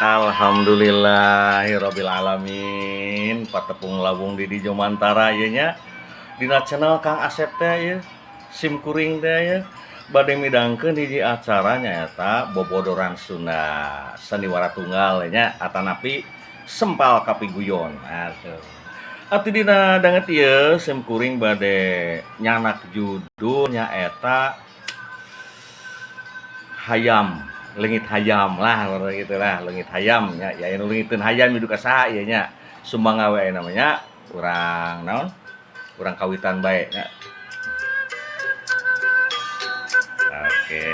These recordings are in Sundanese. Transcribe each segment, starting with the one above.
Alhamdulillahirabbil alamin, patepung lawung di dieu Jomantara ieu nya dina channel Kang Asep teh ieu, sim kuring teh ieu bade midangkeun hiji acara nyaeta Bobodoran Sunda Sandiwara Tunggal nya atanapi Sempal Kapiguyon. Atuh atuh dina danget ieu sim kuring bade nyanak judul nyaeta hayam leungit hayam lah gitu lah, leungit hayam nya ya, anu leungiteun hayam hidup ka saha ieu nya. Sumangga we namanya urang naon, urang kawitan bae nya. Oke,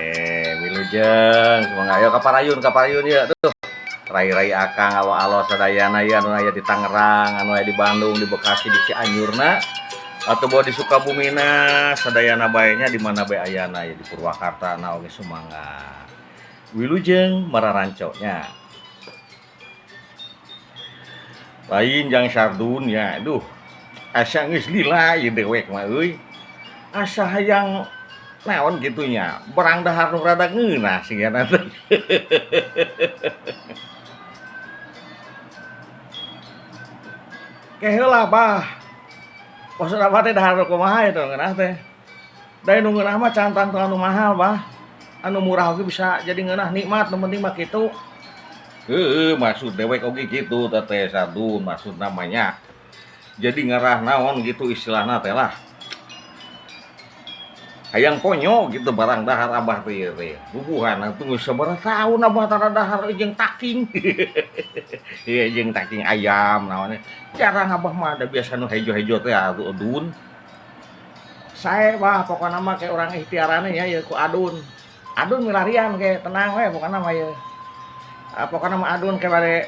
wilujeng sumangga, ayo kaparayun kaparayun ieu tuh rai-rai akang alo-alo sadayana ieu anu aya di Tangerang, anu aya di Bandung, di Bekasi, di Cianjurna atau bawa di Sukabumina sadayana bae nya, di mana bae ayana ya, di Purwakarta na oge sumangga. Wilujeng mararanco nya. Lain jang Sardun ya, aduh asa geus lila ieu dewek mah euy. Asa hayang naon kitu nya, barang dahar nu rada ngeunah sigana teh. Ke heula bah. Maksud abah teh dahar nu kumaha itu ngeunah teh. Da nu ngeunah mah cantang teh anu mahal bah. Anu murah oge bisa jadi ngeunah nikmat, nu penting mah kitu. Heueuh, maksud dewek oge kitu teh Sardun, maksud namanya. Jadi ngarah naon gitu istilahna teh lah. Hayang ponyo gitu barang dahar abah teh ieu teh. Bubuhan atuh geus sabaraha taun abah tara dahar jeung taking. Ieu jeung taking ayam naon. Jarang abah mah, da biasa nu hejo-hejo teh atuh adun. Sae bah pokona mah kayak urang ikhtiarane nya ieu ku adun. Adun milarian ke tenang we pokona mah ieu. Pokona mah adun ke bade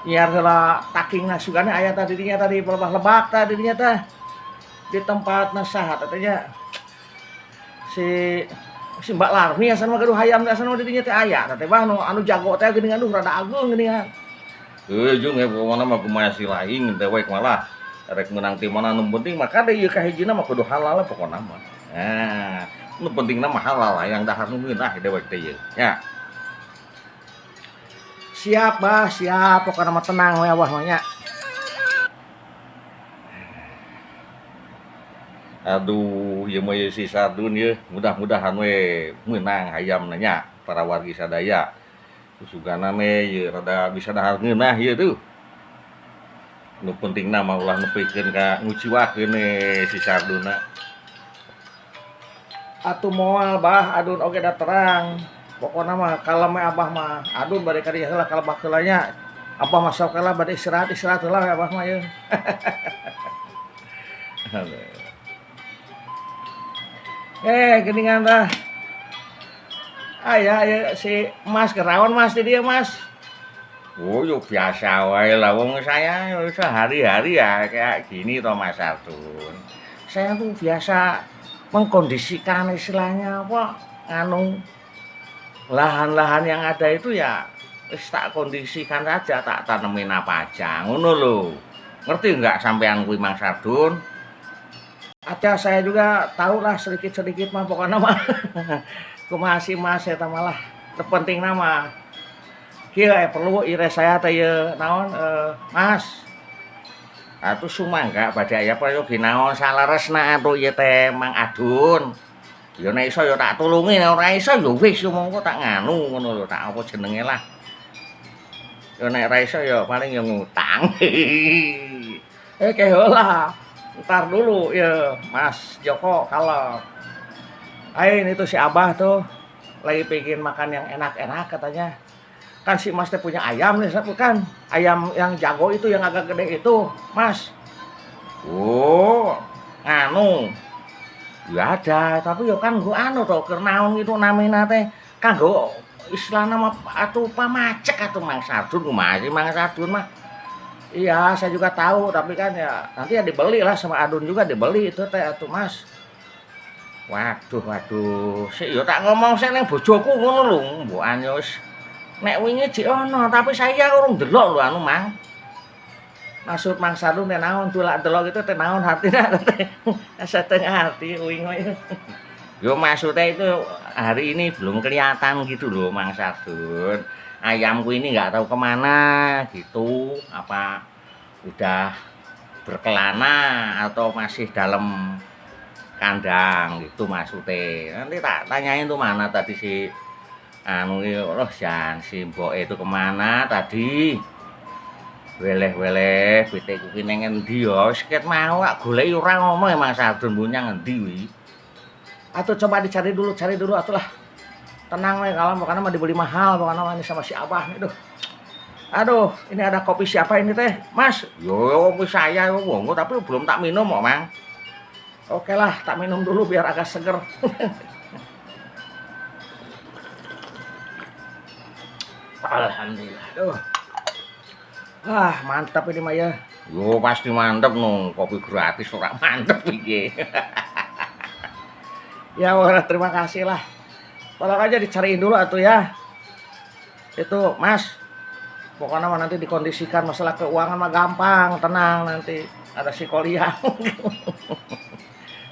nyiar heula takingna sugane aya tadi dinya tadi lebah-lebak tadi dinya teh. Di tempatna saha teh nya? Si si Mbak Larmi asana mah gaduh hayam teh asana mah di dinya teh aya teh bah nu anu jago teh geuningan, aduh rada ageung geuningan. Heuh jeung pokona mah kumaha si lain dewek malah rek meunang ti mana nu penting mah kade ieu kahijina mah kudu halal pokona mah. Nah, nu pentingna mah halal hayang dahar nu ngeunah dewek teh ieu nya. Siap bah, siap pokona mah tenang we abah mah nya. Aduh, ieu mah si Sardun ieu mudah-mudahan we meunang hayamna nya para wargi sadaya. Sugana we ieu rada bisa dahar ngeunah ieu tuh. Nu pentingna mah ulah nepikeun ka nguciwakeun we si Sardunna. Atuh moal bah, adun oge da terang. Pokona mah kalem we abah mah. Adun bade ka dieu heula kalebak heula nya. Abah mah sok heula bade istirahat, istirahat heula we abah mah ieu. Geuningan tah. Aya ieu si Mas kerawan Mas di dieu Mas. Oh, yo biasa wae lah wong saya sehari-hari ya kayak gini toh Mas Sardun. Saya tuh biasa mengkondisikan istilahnya apa nganu lahan-lahan yang ada itu ya wis tak kondisikan saja, tak tanemin apa aja ngono lho. Ngerti nggak sampean kuwi Mang Sardun? Ada saya juga tahu lah sedikit-sedikit mah pokoknya mah. Kumaha sih Mas eta malah penting nama. Kieu perlu ire saya teh ieu naon Mas. Atuh sumangga bade aya prayogi naon saleresna atuh ieu teh Mang Adun. Ya nek iso ya tak tulungi, nek ora iso ya wis monggo tak nganu ngono lho, tak apa jenenge lah. Ya nek ora iso ya paling ya ngutang. Ke heula. Ntar dulu ya Mas Joko kalau ayo itu si Abah tuh lagi pengen makan yang enak-enak katanya. Kan si Mas teh punya ayam nih, bukan? Ayam yang jago itu yang agak gede itu, Mas. Oh, nganu. Ya ada, tapi ya kan gua anu toh keur naon gitu namina teh kanggo istilahna mah atuh pamacek atuh Mang Sardun, kumaha sih Mang Sardun mah. Iya, saya juga tahu, tapi kan ya nanti ya dibeli lah sama Adun juga dibeli itu teh atuh Mas. Waduh, waduh, sik ya tak ngomong sik ning bojoku ngono lho, mbokan ya wis. Nek wingi jek ono, tapi saya urung delok lho anu Mang. Maksud Mang Sardun teh naon, tulak delok itu teh naon hartina teh. Asa teu ngarti uing mah. Yo maksudnya itu hari ini belum kelihatan gitu loh, Mang Sardun. Ayamku ini nggak tahu kemana gitu, apa udah berkelana atau masih dalam kandang gitu maksudnya. Nanti tak tanyain tuh mana tadi si anu iki, oh jan si mboke itu kemana tadi. Weleh-weleh pitikku ki ning endi ya? Wis ket mau tak goleki ora ngono ya Mang Sardun, punya ngendi kuwi. Atau coba dicari dulu, cari dulu atulah. Tenang we, kalau pokoknya mah dibeli mahal, pokoknya mah ini sama si Abah nih, duh. Aduh, ini ada kopi siapa ini teh? Mas? Yo, kopi saya yo, monggo, tapi belum tak minum kok, Mang. Oke lah, tak minum dulu biar agak seger. Alhamdulillah. Aduh. Ah, mantap ini mah ya. Yo pasti mantep no, kopi gratis ora mantep iki. Ya, wah, terima kasih lah. Tolong aja dicariin dulu atuh ya. Itu, Mas. Pokoknya mah nanti dikondisikan masalah keuangan mah gampang, tenang nanti ada si Koliang.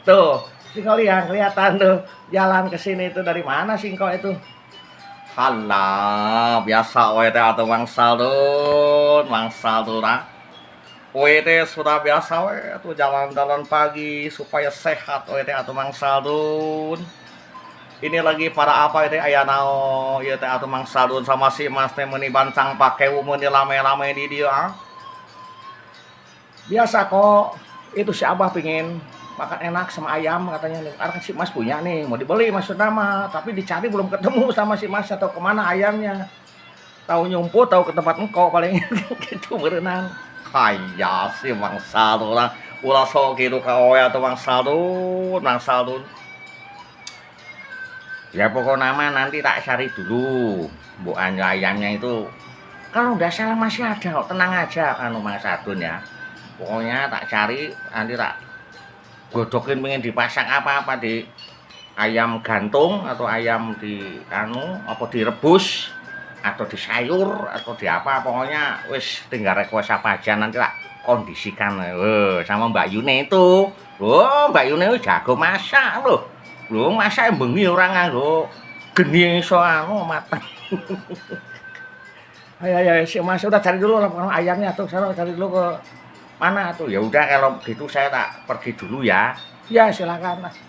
Tuh, si Koliang kelihatan tuh jalan ke sini itu dari mana sih kok itu? Halah, biasa we teh atuh Mang Saldun, Mang Saldun ah. We teh sudah biasa we atuh jalan-jalan pagi supaya sehat we teh atuh Mang Saldun. Ini lagi pada apa teh aya naon ieu teh atuh Mang Saldun sama si Mas teh meuni bancang pakewu meuni lame-lame di dieu ah. Biasa kok, itu si Abah pingin makan enak sama ayam katanya nih. Karena kan si Mas punya nih, mau dibeli maksudnya mah, tapi dicari belum ketemu sama si Mas atau kemana ayamnya. Tahu nyumput, tahu ke tempat engkau paling gitu berenang. Kaya si Mang Saldun lah, ulah sok gitu ka oe atuh Mang Saldun, Mang Saldun. Ya pokoknya mah nanti tak cari dulu mbok ayamnya itu. Kalau nggak salah masih ada kok, tenang aja anu Mang Sardun ya. Pokoknya tak cari, nanti tak godokin pengen dipasang apa-apa di ayam gantung atau ayam di anu apa direbus atau di sayur atau di apa, pokoknya wis tinggal request apa aja nanti tak kondisikan. Sama Mbak Yune itu. Oh, Mbak Yune itu jago masak loh. Lho, masak bengi ora nganggo geni iso anu mateng. Ayo, ayo, si Mas udah cari dulu lah pokoknya ayamnya tuh, sana cari dulu ke mana tuh. Ya udah kalau gitu saya tak pergi dulu ya. Ya silakan Mas.